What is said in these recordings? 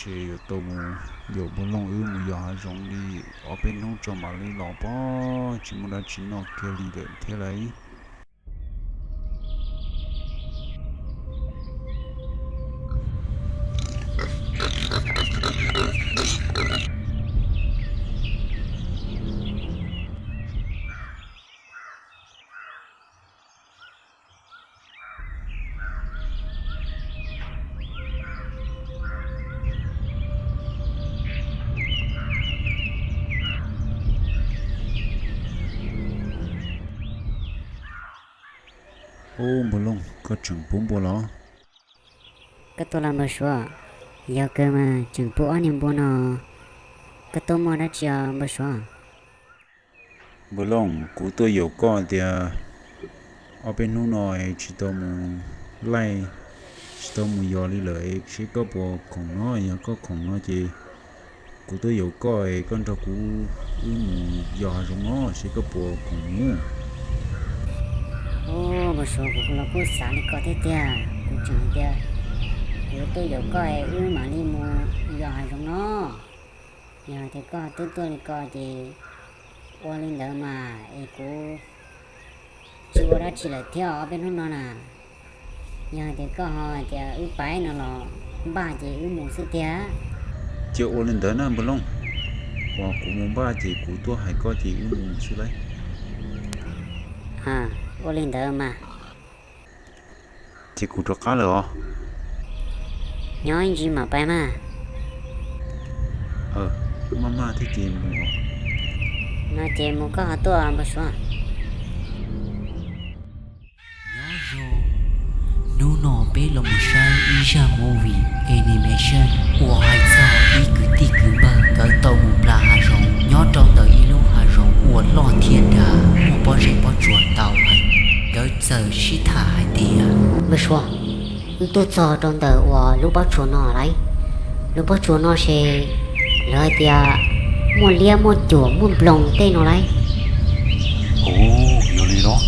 Ces yuav tau mus yaum npawg Looj wb mus yos hav zoov li ob peb hnub tso mam li los pob, tsis muaj dab tsi noj kiag li lawm thiab lauj. Ub, npawg Looj, koj tseem pub npua los? Koj tuaj los npawg Suav? Yog kawg mas, tseem pub ob niag npua no. Koj tuaj muaj dab tsi os npawg Suav? Npawg Looj, kuv tuaj yaum koj tias ob peb hnub no es tsis tau mus laij, tsis tau mus yos li lawm es seb koj puas khoom no. Yog koj khoom no ces kuv tuaj yaum koj es koj nrog kuv wb mus yos hav zoov no seb koj puas khoom mus. Ub, npawg Suav, kuv los kuj xav li ko thiab tiag. Kuv tseem hais tias kuv tuaj yaum koj es wb mam li mus yos hav zoov no. Yog hais tias koj twb tuaj li ko ces ua li ntawd mas es kuv tsis ua dab tsi lawm thiab ob peb hnub no na. Yog hais tias koj ho hais tias wb pais no los npaj ces wb mus xwb tiag. Ces ua li ntawd na npawg Looj, uas kuv mus npaj ces kuv tuaj hais koj ces wb mus xwb lauj. Ua li ntawd mas. Ces kuv rov qab lawm os. Nyob ib ntsis mam pais mas. Maj maj thiab ces mus. No ces mus koj ho tuaj npawg Suav. Nyob zoo, hnub no peb los mus saib ib zaj movie animation uas hais txog ib kwv tij kwv npawg nkawd tau mus plas hav zoov nyob rau ntawm ib lub hav zoov uas loj thiab dav muaj pob zeb pob tsuas ntau heev. Nkawd txawm sib tham hais tias, npawg Suav, wb tuaj txog rau ntawm uas lub pob tsuas no lauj. Lub pob tsuas no ces lawv hais tias muaj liab muaj cuam muaj nploos tej no lauj. Ov, yog li los,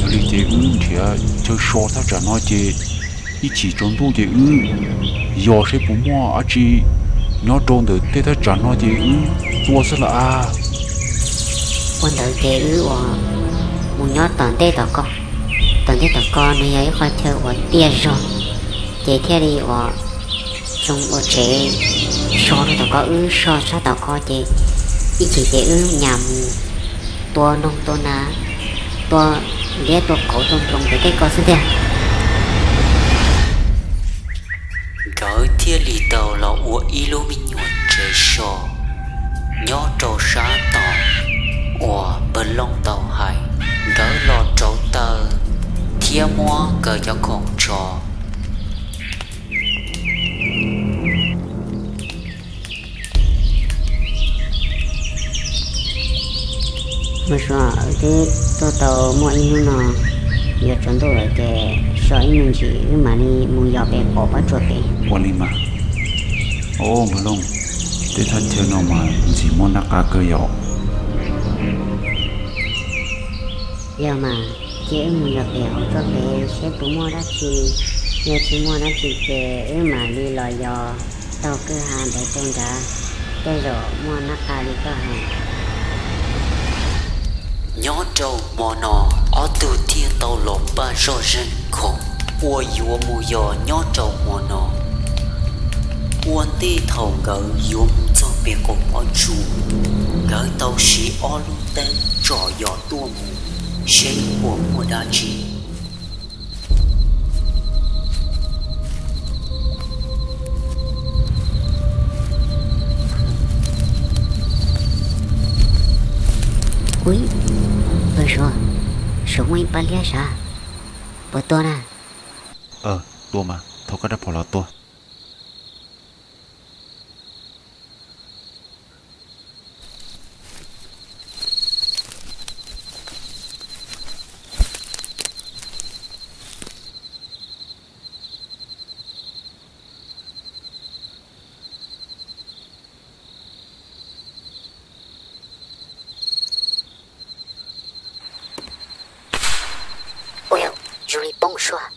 yog li ces wb nrhiav chaw so thaj tsam no ces ib chim tsaus ntuj ces wb yos seb puas muaj dab tsi nyob rau ntawm tej thaj tsam no ces wb tua xwb las as. Ua ntawd ces wb uas mus nyob tom ntej tom ko, tom ntej tom ko nws yog ib qhov chaw uas tiaj zog, ces thiaj li uas zoo ua tsev so rau tom ko. Wb so sab tom ko ces ib chim ces wb nyas mus tua noog tua nas, tua liab tua kauv tua nploos ntawm tej ko xwb tiag. Nkawd thiaj li tau los ua ib lub me nyuam tsev so nyob rau sab tom uas npawg Looj tau hais. Nkawd los rauv taws thiab muab nkawd cov khoom tso. Npawg Suav, wb twb tuaj tau muaj ib hnub no, yuav tsaus ntuj lawm ces so ib me ntsis wb mam li mus yos pem qaum pob tsuas pem. Ua li mas. Os npawg Looj, tej thaj chaw no mas ntxim muaj nab qa kawg yom. Yog mas, cia wb mus yos pem hauv tsuas pem seb puas muaj dab tsi. Yog tsis muaj dab tsi ces wb mam li los yos taug kwj ha ntawd rau nrad, tej zaum muaj nab qa li koj hais. Nyob rau hmo no, ob tug thiaj tau los npaj zoj zeeg khoom uas yuav mus yos nyob rau hmo no. Ua ntej thaum nkawd yuav mus txog pem qaum pob tsuas, nkawd tau siv ob lub teeb tsom yos tuaj mus seb puas muaj dab tsi. Ub, npawg Suav, saum muaj ib pab liab sav, puas tua na? Tua mas, thauj koj rab phom los tua. Ua yog zoo li poob suab.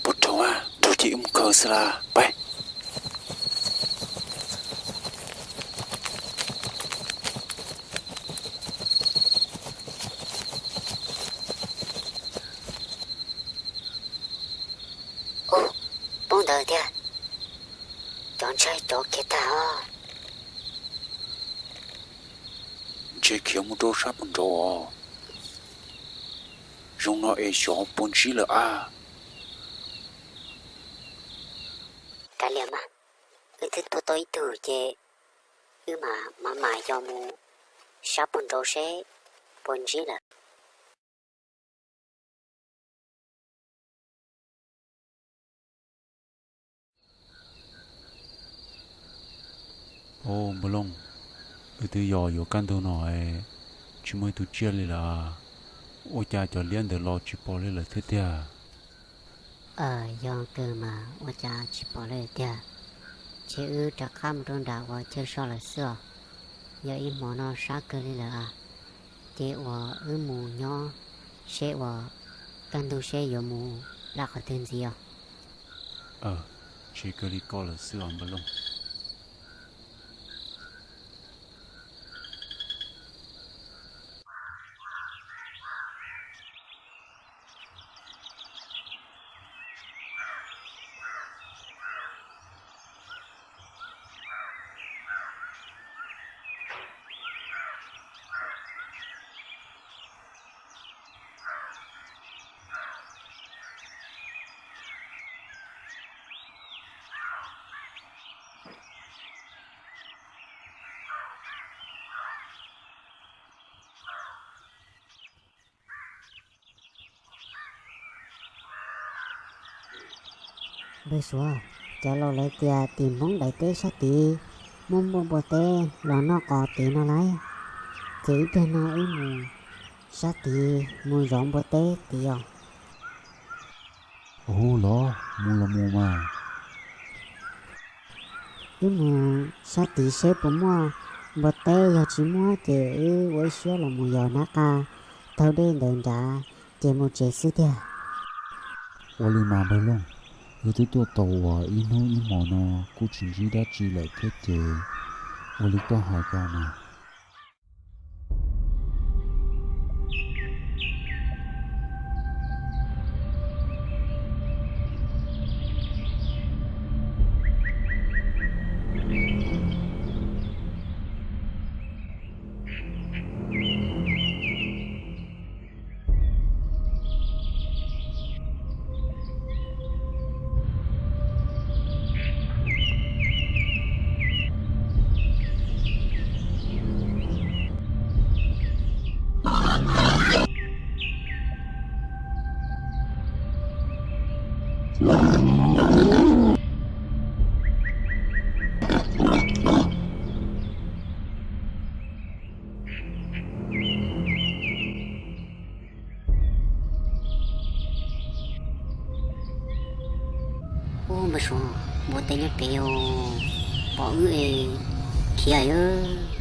Puag rau, rau ces wb mus khaws xwb las, pab. Poob ntawd tiag, cov ntshai cov khiav tag os. Ntshe khiav mus rau sab puag nraud os. Zoo no es xyov puas ntsib lawm a. Kav liam mas, wb twb tua tau ib tug ces wb mam mam yos mus sab puag nraud seb puas ntsib lawm. Au npawg Looj, wb twb yos yuav kaj ntug no es tsis muaj ib tug tsiaj li lawm. Ua cas cov liab ntawd los tsis pom li lawm thiab tiag? Yog kawg mas ua cas tsis pom li lawm tiag. Ces wb rov qab mus rau nram uas chaw so lawm xwb os. Yog ib hmo no sab kawg li lawm a, ces uas wb mus nyob seb uas kaj ntug seb yuav mus lawm qhov twg ntxiv os. Tsis kawg li ko lawm xwb os npawg Looj. Npawg Suav, cov laus lawv tias tim Hmoob daim teb sab tid muaj npua teb los noj qos tid no lauj. Ces ib pliag no wb mus sab tid mus zov npua teb tid os. Hu los mus los mus mas. Wb mus sab tid seb puas muaj npua teb, yog tsis muaj ces wb ua ib siab los mus yos nab qa taug dej ntawd nrad ces mus tsev xwb tiag. Ua li mas npawg Looj, wb twb tuaj tau uas ib hnub ib hmo no kuj tsis ntsib dab tsi lawm thiab ces ua li koj hais ko mas. Ub, npawg Suav, npua teb nyob pem os, pom wb es khiav os.